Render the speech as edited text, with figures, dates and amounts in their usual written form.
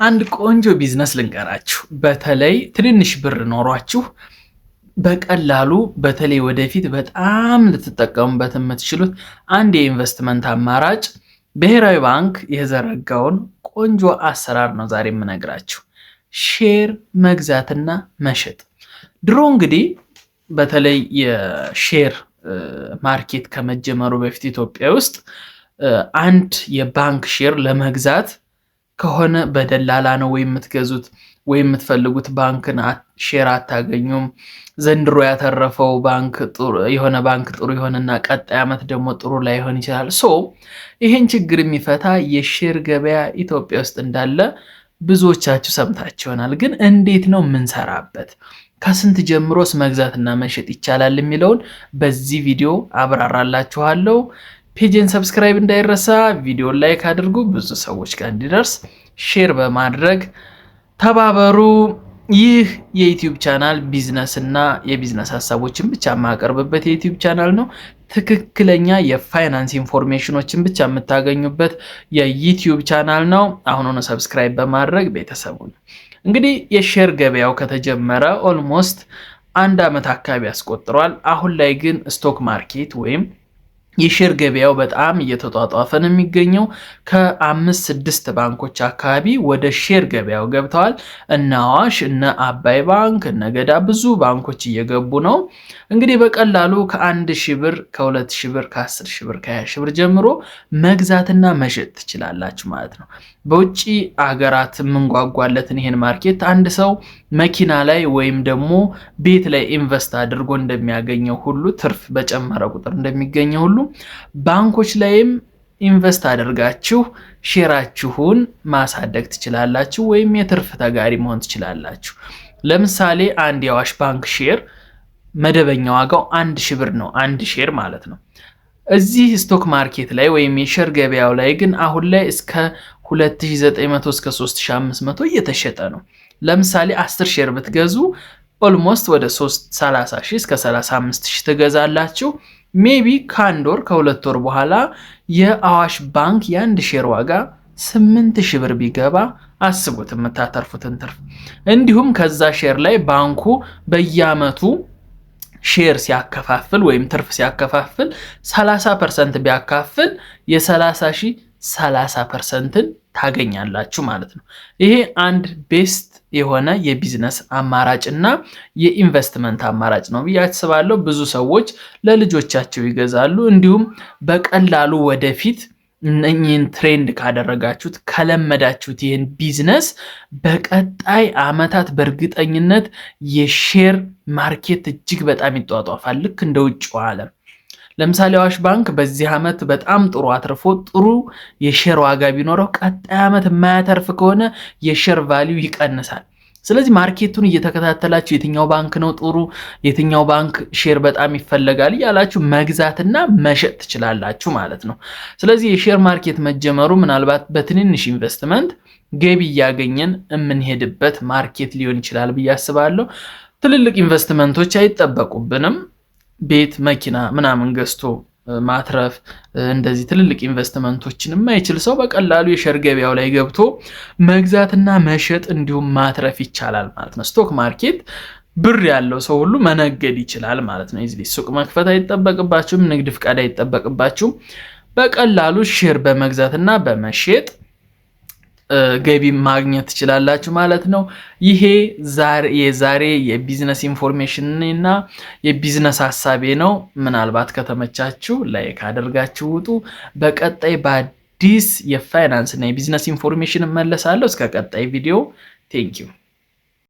አንድ ቆንጆ ቢዝነስ ልንገራችሁ። በተለይ ትንንሽ ብር ኖሯችሁ በቀላሉ በተለይ ወደፊት በጣም ልትጠቀሙበት የምትችሉት አንድ የኢንቨስትመንት አማራጭ ብሔራዊ ባንክ የዘረጋውን ቆንጆ አሰራር ነው ዛሬ የምነግራችሁ። Share መግዛትና መሸጥ። ድሮ እንግዲህ በተለይ የ share market ከመጀመሩ በፊት ኢትዮጵያ ውስጥ አንድ የባንክ share ለመግዛት ከሆነ በደላላ ነው ወይ የምትገዙት ወይ የምትፈልጉት ባንክን share አታገኙም። ዘንድሮ ያተረፈው ባንክ የሆነ ባንክ ጥሩ ይሆንና ቀጣይ ዓመት ደግሞ ጥሩ ላይሆን ይችላል። So ይህን ችግር የሚፈታ የ share ገበያ ኢትዮጵያ ውስጥ እንዳለ ብዙዎቻችሁ ሰምታችሁ ይሆናል። ግን እንዴት ነው የምንሰራበት? ከስንት ጀምሮስ መግዛትና መሸጥ ይቻላል የሚለውን በዚህ ቪዲዮ አብራራላችኋለሁ። Page ን subscribe እንዳይረሳ፣ ቪዲዮን like አድርጉ፣ ብዙ ሰዎች ጋር እንዲደርስ share በማድረግ ተባበሩ። ይህ የ YouTube channel ቢዝነስ እና የቢዝነስ ሀሳቦችን ብቻ የማቀርብበት የ YouTube channel ነው። ትክክለኛ የፋይናንስ information ኖችን ብቻ የምታገኙበት የ YouTube channel ነው። አሁኑኑ subscribe በማድረግ ቤተሰብ ሁኑ። እንግዲህ የ share ገበያው ከተጀመረ almost አንድ ዓመት አካባቢ አስቆጥሯል። አሁን ላይ ግን stock market ወይም የ share ገበያው በጣም እየተጧጧፈ ነው የሚገኘው። ከአምስት ስድስት ባንኮች አካባቢ ወደ share ገበያው ገብተዋል። እነ አዋሽ፣ እነ አባይ ባንክ፣ እነ ገዳ ብዙ ባንኮች እየገቡ ነው። እንግዲህ በቀላሉ ከ1,000 ብር፣ ከ2,000 ብር፣ ከ10,000 ብር፣ ከ20,000 ብር ጀምሮ መግዛትና መሸጥ ትችላላችሁ ማለት ነው። በውጭ አገራት የምንጓጓለትን ይሄን market አንድ ሰው መኪና ላይ ወይም ደግሞ ቤት ላይ invest አድርጎ እንደሚያገኘው ሁሉ፣ ትርፍ በጨመረ ቁጥር እንደሚገኘው ሁሉ፣ ባንኮች ላይም invest አድርጋችሁ share ኣችሁን ማሳደግ ትችላላችሁ፣ ወይም የትርፍ ተጋሪ መሆን ትችላላችሁ። ለምሳሌ አንድ የአዋሽ ባንክ share መደበኛ ዋጋው 1,000 ብር ነው፣ አንድ share ማለት ነው። እዚህ stock market ላይ ወይም የ share ገበያው ላይ ግን አሁን ላይ እስከ 2900 እስከ 3500 እየተሸጠ ነው። ለምሳሌ 10 share ብትገዙ almost ወደ 30 ሺህ እስከ 35 ሺህ ትገዛላችሁ። Maybe ከአንድ ወር ከ2 ወር በኋላ የአዋሽ ባንክ የአንድ share ዋጋ 8,000 ብር ቢገባ አስቡት የምታተርፉትን ትርፍ። እንዲሁም ከዛ share ላይ ባንኩ በየአመቱ share ሲያከፋፍል ወይም ትርፍ ሲያከፋፍል 30% ቢያካፍል የ30 ሺህ 30% ን ታገኛላችሁ ማለት ነው። ይሄ አንድ best የሆነ የቢዝነስ አማራጭ እና የኢንቨስትመንት አማራጭ ነው ብዬ አስባለሁ። ብዙ ሰዎች ለልጆቻቸው ይገዛሉ። እንዲሁም በቀላሉ ወደፊት እነኚህን trend ካደረጋችሁት፣ ከለመዳችሁት ይህን ቢዝነስ በቀጣይ አመታት በእርግጠኝነት የ share market እጅግ በጣም ይጧጧፋል፣ ልክ እንደ ውጭው ዓለም። ለምሳሌ አዋሽ ባንክ በዚህ ዓመት በጣም ጥሩ አትርፎ ጥሩ የ share ዋጋ ቢኖረው ቀጣይ ዓመት የማያተርፍ ከሆነ የ share value ይቀንሳል። ስለዚህ market ኡን እየተከታተላችሁ የትኛው ባንክ ነው ጥሩ፣ የትኛው ባንክ share በጣም ይፈለጋል እያላችሁ መግዛትና መሸጥ ትችላላችሁ ማለት ነው። ስለዚህ የ share market መጀመሩ ምናልባት በትንንሽ ኢንቨስትመንት ገቢ እያገኘን የምንሄድበት market ሊሆን ይችላል ብዬ አስባለሁ። ትልልቅ ኢንቨስትመንቶች አይጠበቁብንም። ቤት፣ መኪና ምናምን ገዝቶ ማትረፍ እንደዚህ ትልልቅ ኢንቨስትመንቶችን የማይችል ሰው በቀላሉ የ share ገበያው ላይ ገብቶ መግዛትና መሸጥ እንዲሁም ማትረፍ ይቻላል ማለት ነው። Stock market ብር ያለው ሰው ሁሉ መነገድ ይችላል ማለት ነው። Easily ሱቅ መክፈት አይጠበቅባችሁም፣ ንግድ ፍቃድ አይጠበቅባችሁም። በቀላሉ share በመግዛትና በመሸጥ ገቢ ማግኘት ትችላላችሁ ማለት ነው። ይሄ የዛሬ የ business information እና የቢዝነስ ሀሳቤ ነው። ምናልባት ከተመቻችሁ like አድርጋችሁ ውጡ። በቀጣይ በአዲስ የፋይናንስ እና የ business information እመለሳለሁ። እስከ ቀጣይ ቪዲዮ thank you።